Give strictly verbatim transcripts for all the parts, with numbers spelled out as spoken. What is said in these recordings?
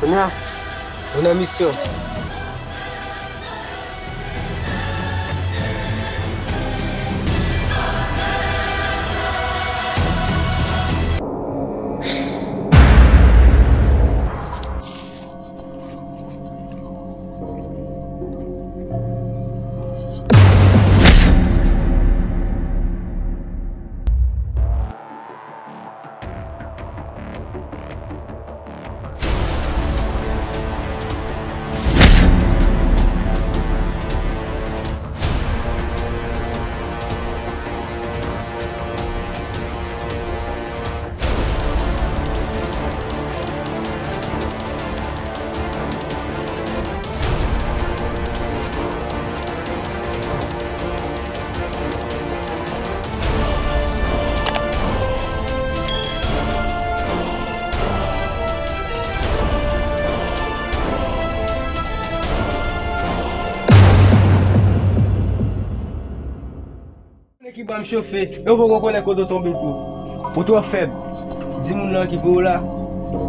Kounye a, nou nan misyon. Nèg ki ban m chofe, e w poko konnen kote w tonbe tou. Ou twò fèb. Di moun nan ki voye w la,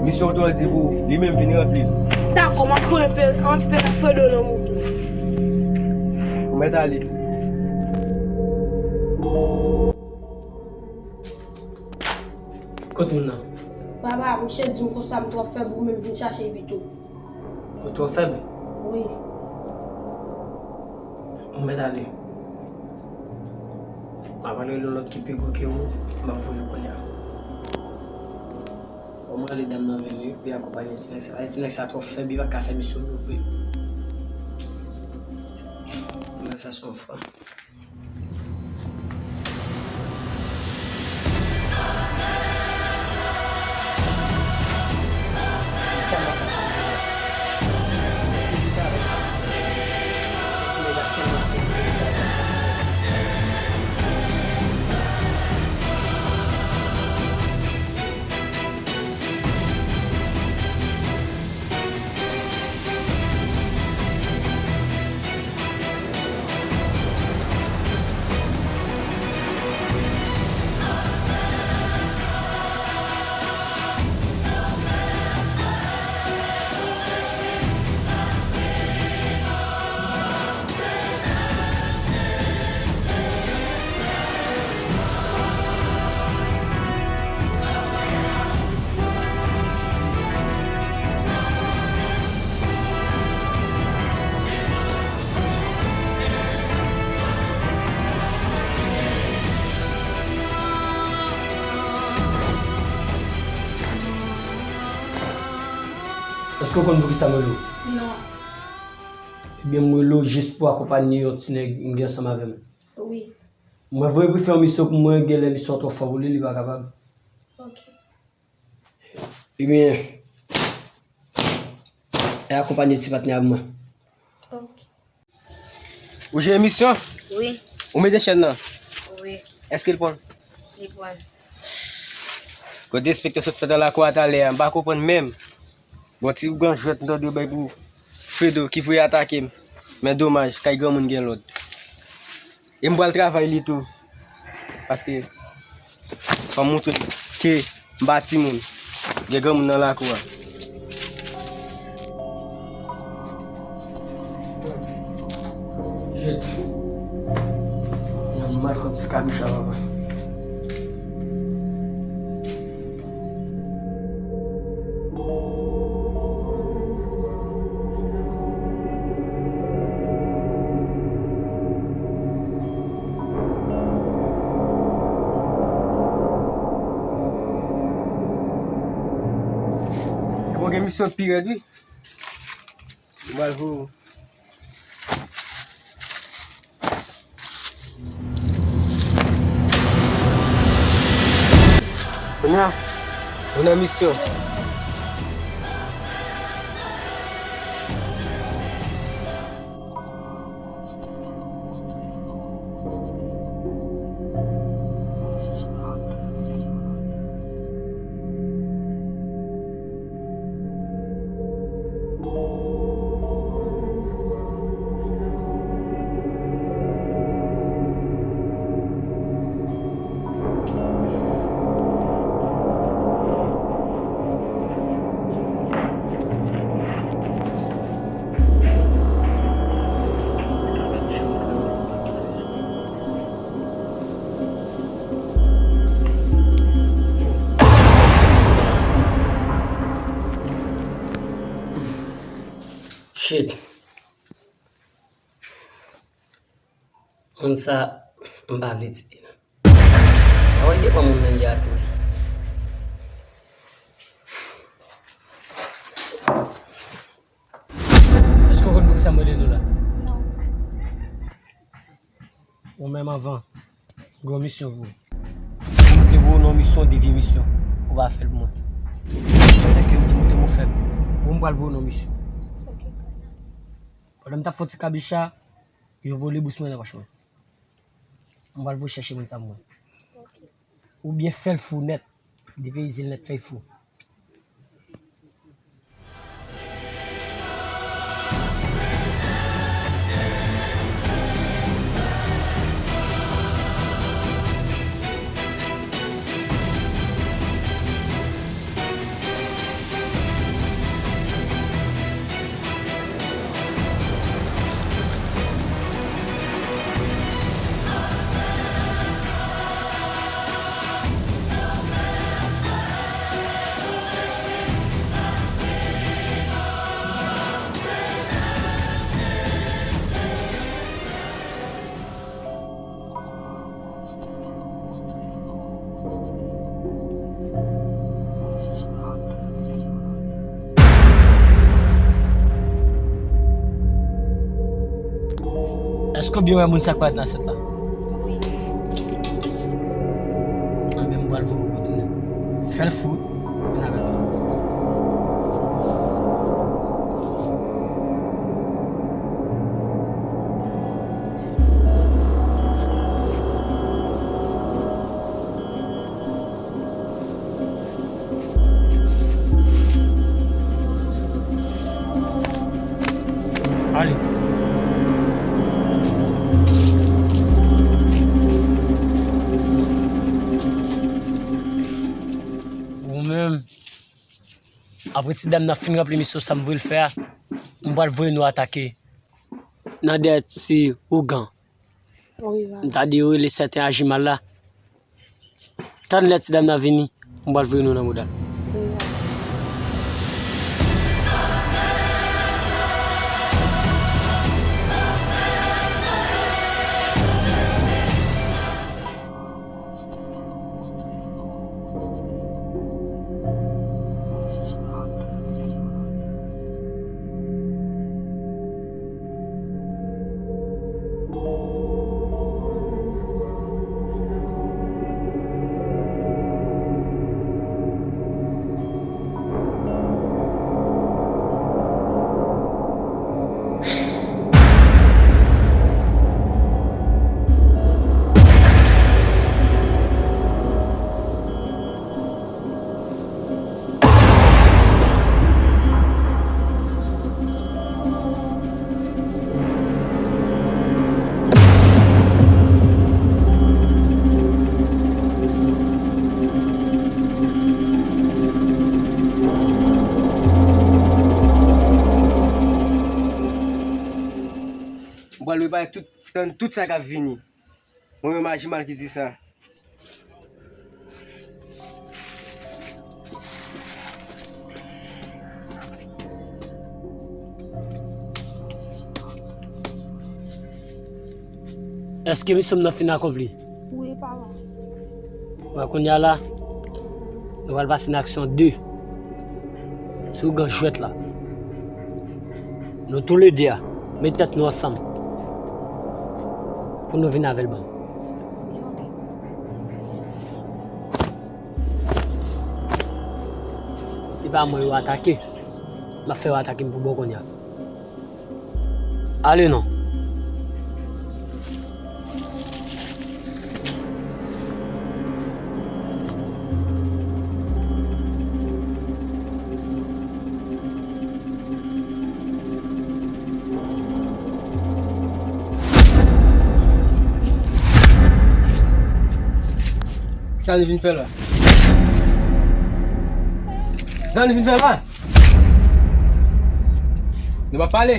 misyon w twò di pou ou, li menm vin ranpli l. Dakò, m ap voye anpe, anpe Alfredo nan mouton. Ou mèt ale. Kot moun nan? Papa, misye di m konsa m twò fèb, ou menm vin chache l pito. Ou twò fèb? Wi. Ou mèt ale. M ap al rele yon lòt ki pi gwo ke ou, m ap voye l kounye a. Fò mwen rele dam nan vini, wi, pou l akonpaye ti nèg sa. Ti nèg sa twò fèb, li pa ka fè misyon louvri. Mwen sa se yon fwa. Èske w konn poukisa m rele w? Non. Ebyen, m rele w jis pou akonpanye yon ti nèg m gen ansanm avè m. Wi. Mwen voye pou fè yon misyon pou mwen, genlè misyon an twò fò pou li, li pa kapab. Ok. Ebyen, e akonpanye ti patnè a mwen. Ok. Ou jere misyon? Wi. Ou mete chèn nan? Wi. Èske l pran? Li pran. Kote enspektè sot fè nan lakou a talè a, m pa konprann menm. Bon, ti gran jwèt m tande yo bay pou Fredo ki voye atake m. Men domaj, kay granmoun gen lòd. E m pral travay li tou. Paske fò m montre ke m pa timoun. Gen granmoun nan lakou a. Jèt. Yon mal fè ti kabicha papa. Bon, gen misyon pi rèd, wi. Mwen pral voye w. Kounye a, nou nan misyon. Shit. Moun sa, m pa vle tiye l. Sa wè depan moun nan ye a tou. Èske w konn poukisa m rele nou la? Non. Ou menm anvan, m gen yon misyon pou ou. Ou te voye yon misyon, de vye misyon. Ou pa fè l pou mwen. Sa ke ou di, ou te mou fèb. Bon, m pral voye yon misyon. Ok. Pandan m t ap fè yon ti kabicha, yo vole bous mwen nan pòch mwen. M pral voye chèche moun sa pou mwen. Ok. Oubyen fè l fou nèt. Depeyize l nèt, fè l fou. Èske w byen wè moun sa k parèt nan asyèt la? Wi. Anben, m pral voye w retounen. Fè l fou, vin avè l. Ale. Ou menm, apre ti dam nan fin ranpli misyon sa m voye l fè a, m pral voye nou atake nan dèyè ti ougan. Wi, va. M ta di yo rele sèten aji mal la. Tann lè ti dam nan vini, m pral voye nou nan mouda l. Wi, va. M pral prepare tout, tann tout sa k ap vini. Mwen menm Ajimal ki di sa. Èske misyon m nan fin akonpli? Wi, papa. Bon, kounye a la, nou pral pase nan aksyon de. Sou ougan jwèt la. Nou toulède a, met tèt nou ansanm. Pou nou vin avè l ban m. Se pa mwen yo atake. M ap fè yo atake m pou bon kounye a. Ale non. Sa nou vin fè la? Sa nou vin fè la? Nou pa pale.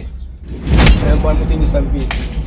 Mwen pral monte misyon m pi.